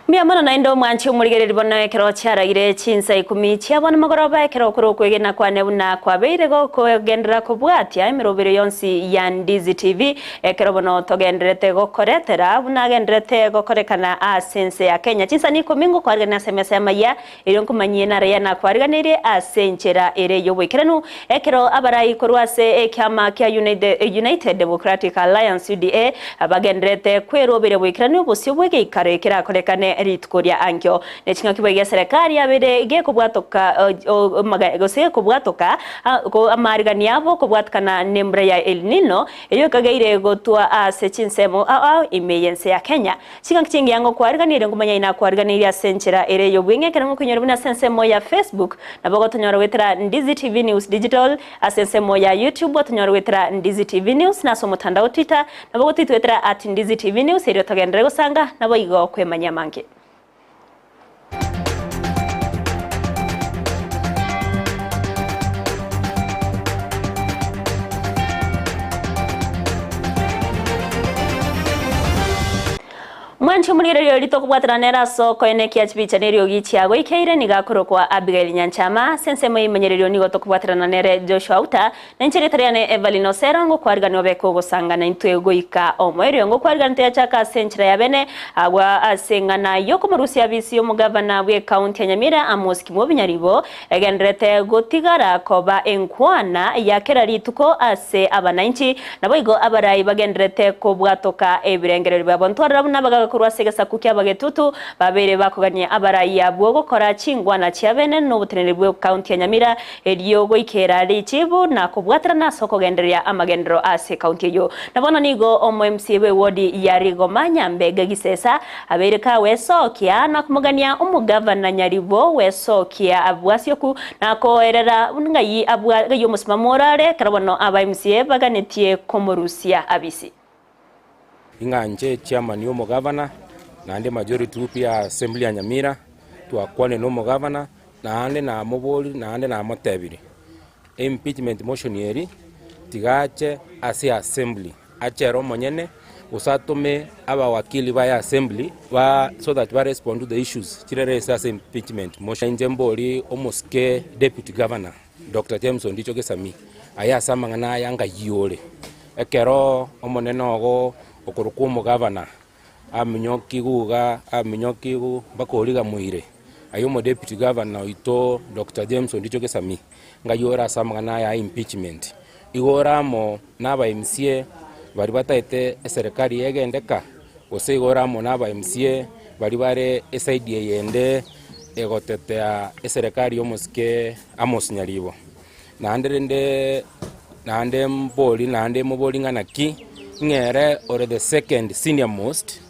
Mbuya mono naende omwanche omorigereria bono ekero chiaragire chinsa ikomi chia bono mogoroba ekero okore okwegena kwane buna kwabeire gokogenderera kobwatia emeroberio yonsi ya Ndizi TV ekero bono togendererete gokoretera buna agendererete gokorekana ase ense ya Kenya chinsa nikomi ngokoarigania ase emesa y'amayia Erio nkomanyie naraia nakwariganirie ase enchera ere y'oboikeranu, ekero abarai korwa ase ekiama kia United Democratic Alliance, UDA, bagendererete kweroberia boikeranu obosio bw'egeikaro ekerakorekane rituko ria ankio. Ne ching'aki boigo eserekari yabeire gekobwatoka gose gekobwatoka amaarigani abo kobwatikana nembura ya El Nino eyio ekageire gotwa ase chinsemo ao ao ime y'ense ya Kenya. Chingaki chingiya ngokwariganirie ngomanya inakwariganirie ase enchera ere y'obweng'e ekero ngokoinyora buna ase ensemo ya Facebook nabo ogotonyora goetera Ndizi TV News Digital, ase ensemo ya YouTube otonyore goetera Ndizi TV News na ase omotandao Twitter nabo ogotoitwetera at Ndizi TV News erio togenderere gosanga naboigo kwemanyia amange. Mwanche omorigereria oria tokobwatana nere ase okoenekia chibicha na eriogi chiagoikeire, nigo akorokwa Abigail Nyanchama. Ase ensemo y'eimenyererio nigo tokobwaterana nere Joshua Auta, na inche erieta riane Evelyn Osero, ngokwariganwa obeke ogosanga naintwe goika omoerio. Ngokwariganwa toyachaka ase enchera ya bene, agwo ase eng'ana y'okomorusia abisi omogavana bw'ecounty ya Nyamira Amos Kimwobi Nyaribo, Egendererete gotigara koba enkwana ya kera rituko ase abanainchi, naboigo abarai bagendererete kobwatoka ebirengererio biabo. Ntwarora buna abagaga korwa ase egesaku ki'abagetutu babeire bakogania abarai abwo gokora chingwana chiabene noboteneneri bw'ecounty ya Nyamira erio goikera richibu na kobwaterana ase okogendereria amagenderero ase ecounty eyio. Na bono nigo omo MCA bw'ewodi ya Rigoma Nyambega Gisesa Abeire kawesokia na komogania omogavana Nyaribo wesokia abwasioku na koerera ng'ai abwa ng'ai omosimamo orare ekero bono aba MCA baganetie komorusia abisi. Ing'anche chairman ya omogavana naende majority whip ya assembly ya Nyamira, twakwanire na omogavana naende namoborie naende namotebirie, impeachment motion eri tiga ache ase assembly. Achere omonyene, gose atome abawakili baye assembly ba so that ba respond to the issues chire raised ase impeachment motion. Inche mbori omosike deputy governor Doctor James Ondicho Gesami aye ase amang'ana aya ngayia ore. Ekero omonene ogo okorokwa omogavana aminyokigu iga aminyokigu mpaka origa moire, aye omodeputy governor oito Doctor James Ondicho Gesami ngayia ore ase amang'ana aya a impeachment. Igo ore amo naba MCA baria bataete eserekari yegendeka, gose igo ore amo naba MCA baria bare eside eyende egotetea eserekari y'omosike Amos Nyaribo. Naende rende naende mbori naende mobori ng'a naki, ng'ere ore the second senior most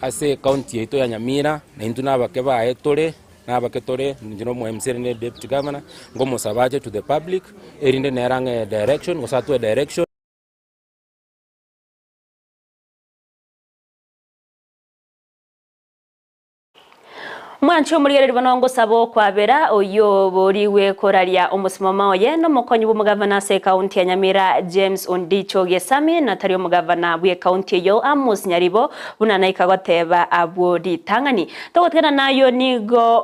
Ase ecounty yaito ya Nyamira, na intwe nabake baye tore, nabake tore, inche na omo MCA na deputy governor, ngomosaba ache to the public, erinde nere ang'e direction gose atoe direction. Mwanche omorigereria bono ngosaba okwabera oyio oborigwe koraria omosimoma oye nomokonyi bw'omogavana ase ekaunti ya Nyamira James Ondicho Gesami na tari omogavana bw'ekaunti eyio Amos Nyaribo buna naika goteba abwo ritang'ani. Togotigana nayio nigo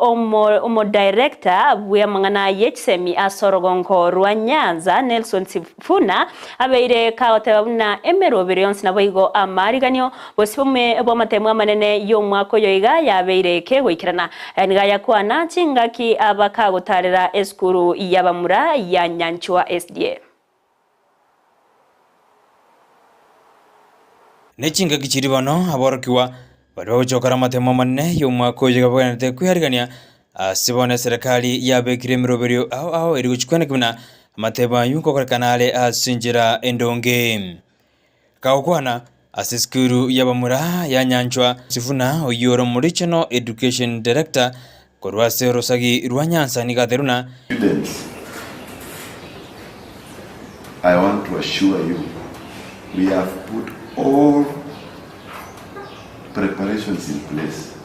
omodirector bw'amang'ana yechisemi ase orogongo rwa Nyanza Nelson Sifuna abeire kagoteba buna emerobero yonsi naboigo amariganio Bosio bw'amatemo amanene y'omwaka oyo iga yabeire kegoikerana. Aya nigo ayakwana chingaki abakagotaarera esukuru y'abamura ya Nyanchwa SDA. Ne chingaki chiria bono aborokigwa baria bagochokora amatemo amanene y'omwaka oyo iga bagwenerete kwearigania ase bono eserekari yabekire emeroberio ao ao eri gochia kweneka buna amatemo ayio nkokorekana are ase enchera endonge. Kagokwana ase esukuru y'abamura ya Nyanchwa, Sifuna oyio ore Omoregional Education Director korwa ase orosagi rwa Nyanza nigo ateruna. Students, I want to assure you we have put all preparations in place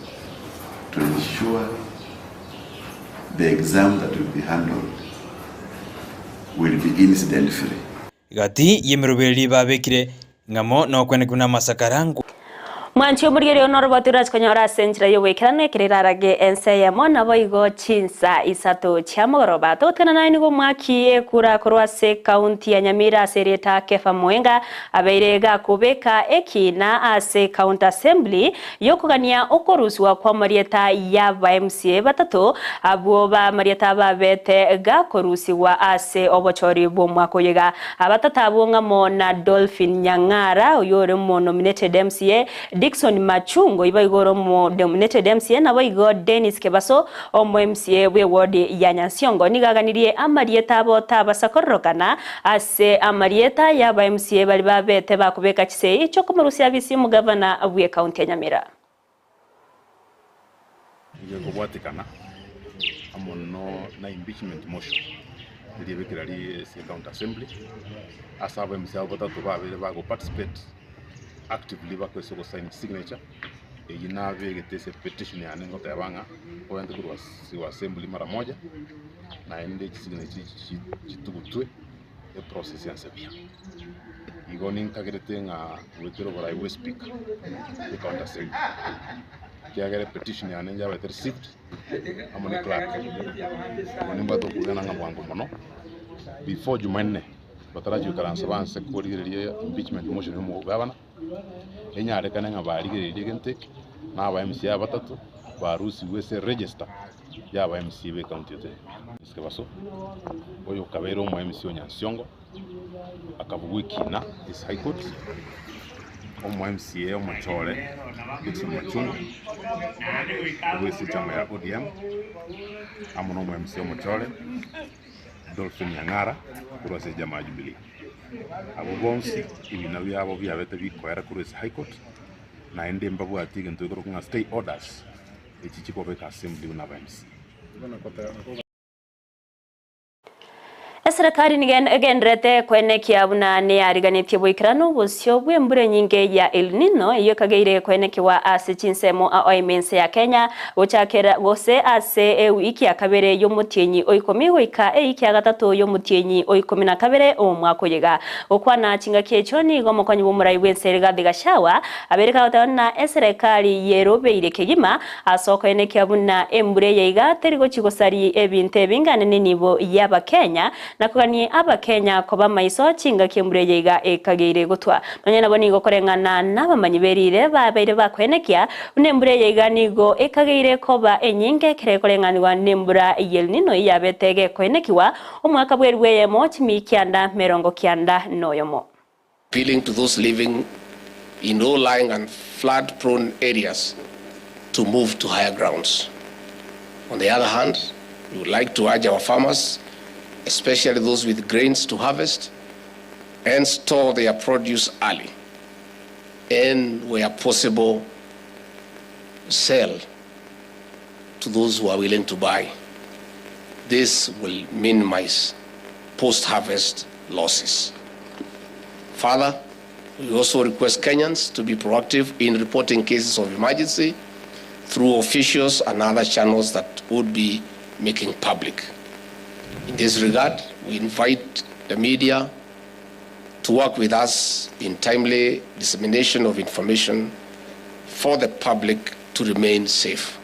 to ensure the exam that will be handled will be incident free. Gati y'emeroberi babekire, ng'amo nokwenekwa namasakara. Mwanchi omorigereria one orobato orache konyora ase enchera y'oboikeranu ekero erarage ense eyemo, naboigo chinsa isato chia mogoroba. Togotigana naye nigo omwaki ekura korwa ase ekaunti ya Nyamira ase erieta Kefa Moenga abeire gakobeka ekiina ase County Assembly y'okogania okorusigwa kw'amarieta y'aba MCA batato abwo b'amarieta babete gakorusigwa ase obochori bw'omwaka oyo iga. Abatato abwo ng'amo na Dolphin Nyang'ara oyio ore omonominated MCA, Dickson Machungo iboigo ore omonominated MCA naboigo Dennis Kebaso omo MCA bw'eward ya Nyansiongo. Nigo aganirie amarieta abo tabasa kororokana ase amarieta y'aba MCA baria babete bakobeka chisegi chiokomorusia abisi omogavana bw'ecounty ya Nyamira. Nigo ekobwatekana amo na impeachment motion eria ebekire aria ase county assembly ase aba MCA abwo batato babeire bago participate actively bakoesa gosign chisignature eyio nabegete ase petition yane ngoteba ng'a kogenda korwa ase assembly mara moja naende chisignature echi chitugutwe eprocess ya nse buya. Igo ninkagerete ng'a goetera oborai bwa espika ecounty assembly ekiagera epetition yane yabete received amo ne clerk. Igo nimbwate okwegena ng'a bwango mono before jumanne batarachi goikaransa banse korigereria impeachment motion ya omogabana, enyarekane ng'a barigereirie egento eke na aba MCA abatato barusigwe ase eregister ya aba MCA be ecounty eye. Kebaso, oyo okabeire omo MC o Nyansiongo, akabugwa ekina ase High Court, omo MCA omochore Dickson Machungu, korwa ase echama ya ODM, amo na omo MCA omochore Dolphin Nyang'ara korwa ase echama ya Jubilee. Abwo bonsi ebina biabo biabete bikoera korwa ase High Court, naende mbabwati egento gekorokwa ng'a stay orders, echi chikobeka assembly buna aba MCA. Eserekari nigo egendererete koenekia buna neyariganetie boikeranu obosio bw'embura enyinge ya El Nino eyio ekageire koenekiwa ase chinsemo ao ime ense ya Kenya gochakera gose ase ewiki ya kabere y'omotienyi o ikomi goika eyiki ya gatato y'omotienyi o ikomi na kabere omwaka oyo iga. Gokwana chingaki echio nigo omokonyi bw'omorai bw'ense Rigathi Gachagua abeire kagoteba buna eserekari yerobeire kegima Ase okoenekia buna embura eye iga teri gochia gosaria ebinto ebingane nenibo y'Abakenya, na kogania Abakenya koba maiso chingaki embura eye iga ekageire gotwa. Nonya nabo nigo koreng'ana nabamanyi b'erire babeire bakoenekia buna embura eye iga nigo ekageire koba enyinge ekero ekoreng'anigwa nembura y'El Nino eyabete gekoenekiwa omwaka bw'eribu eyemo chimia kianda merongo kianda noyomo. Appealing to those living in low-lying and flood-prone areas to move to higher grounds. On the other hand, we would like to urge our farmers, especially those with grains to harvest and store their produce early and where possible sell to those who are willing to buy. This will minimize post-harvest losses. Further, we also request Kenyans to be proactive in reporting cases of emergency through officials and other channels that would be making public. In this regard, we invite the media to work with us in timely dissemination of information for the public to remain safe.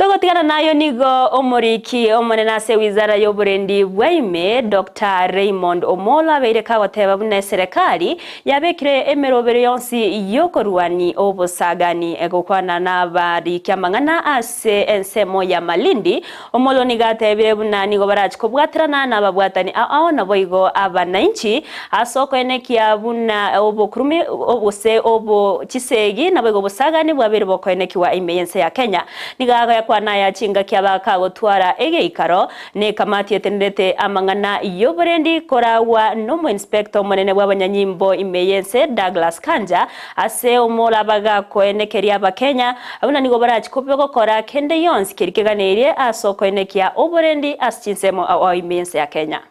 Togotigana nayo nigo omoriki omonene ase ewizara y'oborendi bwa ime, Doctor Raymond Omolo abeire kagoteba buna eserekari yabekire emerobero yonsi y'okoruani obosagani. Gokwana nabariki amang'ana ase ensemo ya Malindi, Omolo nigo atebire buna nigo barachi kobwaterana nababwatani ao ao naboigo abanainchi ase okoenekia buna obokurumi gose obo chisegi naboigo obosagani bwabeire bokoenekiwa ime y'ense ya Kenya. Nigo agoyakwana aya chingaki abakagotwara egeikaro nekamati etenerete amang'ana y'oborendi koragwa nomoinspector omonene bw'abanyanyimbo ime y'ense Douglas Kanja Ase omoraba gakoenekeria Abakenya buna nigo barachi kobe gokora kende gionsi keria keganeirie ase okoenekia oborendi ase chinsemo ao ime y'ense ya Kenya.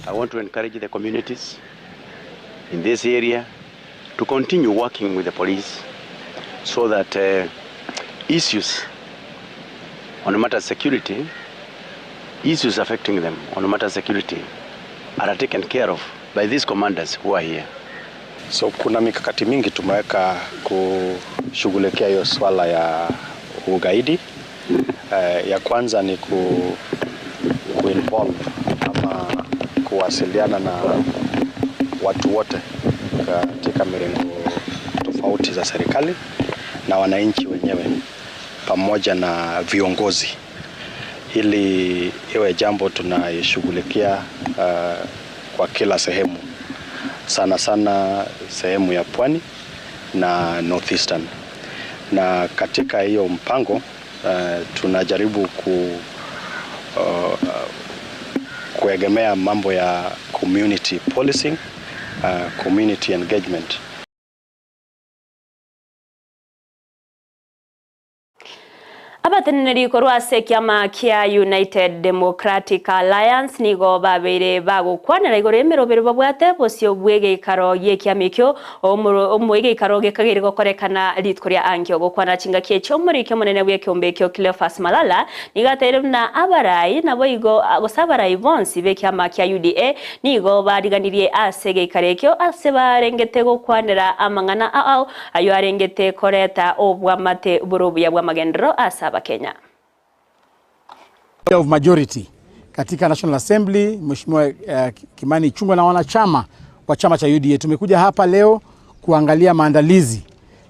I want to encourage the communities in this area to continue working with the police so that issues on matters security, issues affecting them on matters security are taken care of by these commanders who are here. So kuna mikakati mingi tumeweka kushughulikia hiyo swala ya ugaidi. Ya kwanza ni ku, kuinvolve ama kuwasiliana na watu wote katika mirengo tofauti za serikali na wananchi wenyewe pamoja na viongozi ili iwe jambo tunaishughulikia kwa kila sehemu, sana sana sehemu ya pwani na northeastern. Na katika hiyo mpango tunajaribu kuegemea mambo ya community policing, community engagement. Abateneneri korwa ase ekiama kia United Democratic Alliance nigo babeire bagokwanera igoro y'emerobero babwate bosio bw'egeikaro gi'ekiama ekio omo egeikaro gekageire gokorekana rituko ria ankio gokwana chingaki echio omoriki omonene bw'ekeombe ekio Cleophas Malala nigo ateire buna abarai nabo igo gose abarai bonsi b'ekiama kia UDA nigo bariganirie ase egeikaro ekio ase barengete gokwanera amang'ana ao aywo arengete koreta obwamate bore obuya bw'amagenderero ase Abakenya. Of majority katika National Assembly Mheshimiwa Kimani Ichung'wah na wanachama wa chama cha UDA. Tumekuja hapa leo kuangalia maandalizi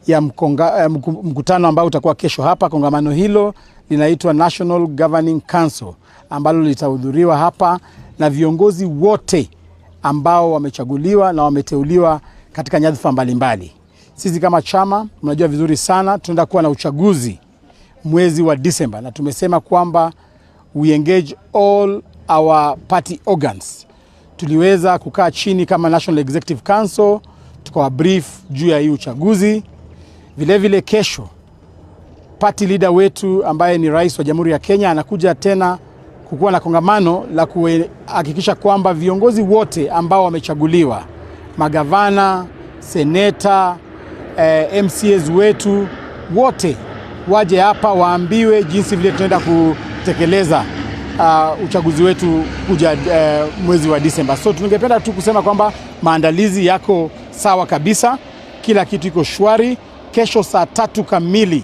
ya mkutano ambao utakuwa kesho hapa. Kongamano hilo linaitwa National Governing Council ambalo litahudhuriwa hapa na viongozi wote ambao wamechaguliwa na wameteuliwa katika nyadhifa mbalimbali. Sisi kama chama mnajua vizuri sana tunaenda kuwa na uchaguzi mwezi wa Disemba, na tumesema kwamba we engage all our party organs. Tuliweza kukaa chini kama National Executive Council tukawa brief juu ya hii uchaguzi. Vile vile kesho party leader wetu ambaye ni rais wa Jamhuri ya Kenya anakuja tena kukuwa na kongamano la kuhakikisha kwamba viongozi wote ambao wamechaguliwa, magavana, seneta, MCAs wetu wote waje hapa waambiwe jinsi vile tunaenda kutekeleza uchaguzi wetu kuja mwezi wa Disemba. So tungependa tu kusema kwamba maandalizi yako sawa kabisa, kila kitu iko shwari. Kesho saa 3 kamili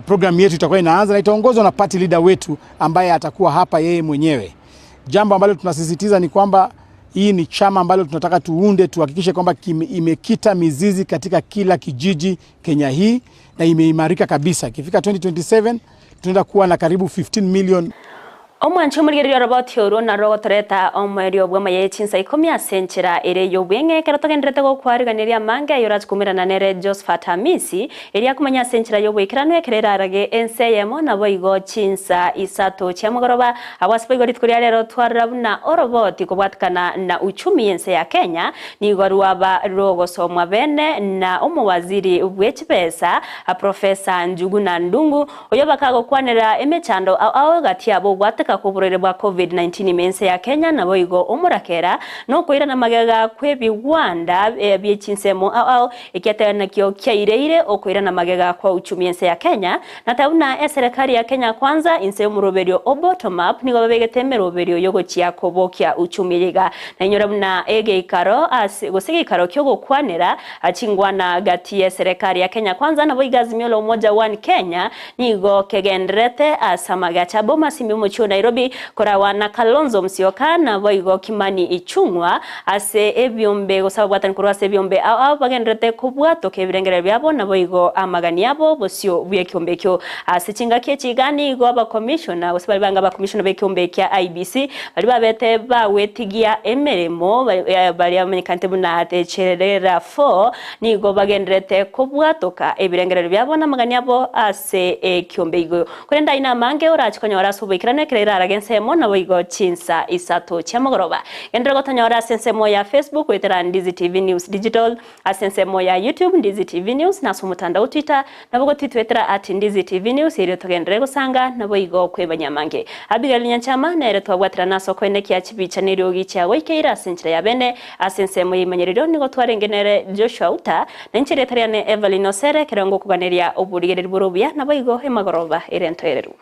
program yetu itakuwa inaanza na itaongozwa na party leader wetu ambaye atakuwa hapa yeye mwenyewe. Jambo ambalo tunasisitiza ni kwamba hii ni chama ambalo tunataka tuunde, tuhakikishe kwamba imekita mizizi katika kila kijiji Kenya hii na imeimarika kabisa. Ikifika 2027 tunaenda kuwa na karibu 15 million. Omwancho omorigereria oroboti orwo naro gotoreta omwerio bw'amaye chinsa 10 ase enchera ere y'obweng'e ekero togenderete gokwariganiria amange ayo orachikumerana nere Josephat Hamisi eria akomanya ase enchera y'oboikeranu ekero erarage ense eyemo nabo igo chinsa 3 chia mogoroba abwo ase boigo rituko ria rero twarora buna oroboti kobwatikana na uchumi ense ya Kenya nigo rwaba rogosomwa bene na omowaziri bw'echibesa Profesa Njuguna Ndungu oyo bakagokwanera emechando ao gati abo gwateka kuburere bwa COVID-19 mense ya Kenya nabo igo omurakera no koirana magega kw'ebigwanda byechinsemo ao ekiatera nakio kyaireire okoirana magega kwa uchumi ense ya Kenya na tauna eserikali ya Kenya kwanza inse omuroberio o bottom up nigo babegete emeroberio yogochia kobokia uchumi yiga na inyora buna egeikaro ase gose egeikaro kyogokwanera achingwana gati ya serikali ya Kenya kwanza nabo igazimio la umoja one Kenya nigo kegenderete asamaga Bomas omochie o Nairobi korawa na Kalonzo Musyoka nabo igo Kimani Ichung'wa ase ebyombe gose ababwatani korwa ase ebyombe ao bagenderete kobwatoka ebirengere byabo nabo igo amagani abo bosio bw'ekiombe ekio ase chingaki echigani igo abakomishona gose bari banga abakomishona b'ekiombe kia IEBC bari babete bawetigia emeremo bari bamenyekante buna techerera 4 nigo bagenderete kobwatoka ebirengerero byabo n'amagani abo ase ekiombe igo korenda ina mange orachikonyora ase oboikeranu ekero erarage ensemo nabo igo chinsa 3 chia mogoroba gendera gotonyora ase ensemo ya Facebook wetera Ndizi TV News Digital ase ensemo ya YouTube Ndizi TV News na ase omotandao Twitter nabo gotitwetera at Ndizi TV News erio togendere gosanga nabo igo kwebanyamange Abigail Nyanchama nere twabwatera naso koenekia chibicha neriogi chia goikeira ase enchera ya bene ase ensemo y'emanyerero nigo twarengenere Joshua Uta na enchera etariane Evelyn Osere ekero ngokuganeria oborigereri bore obuya nabo igo emagoroba ere entoereru.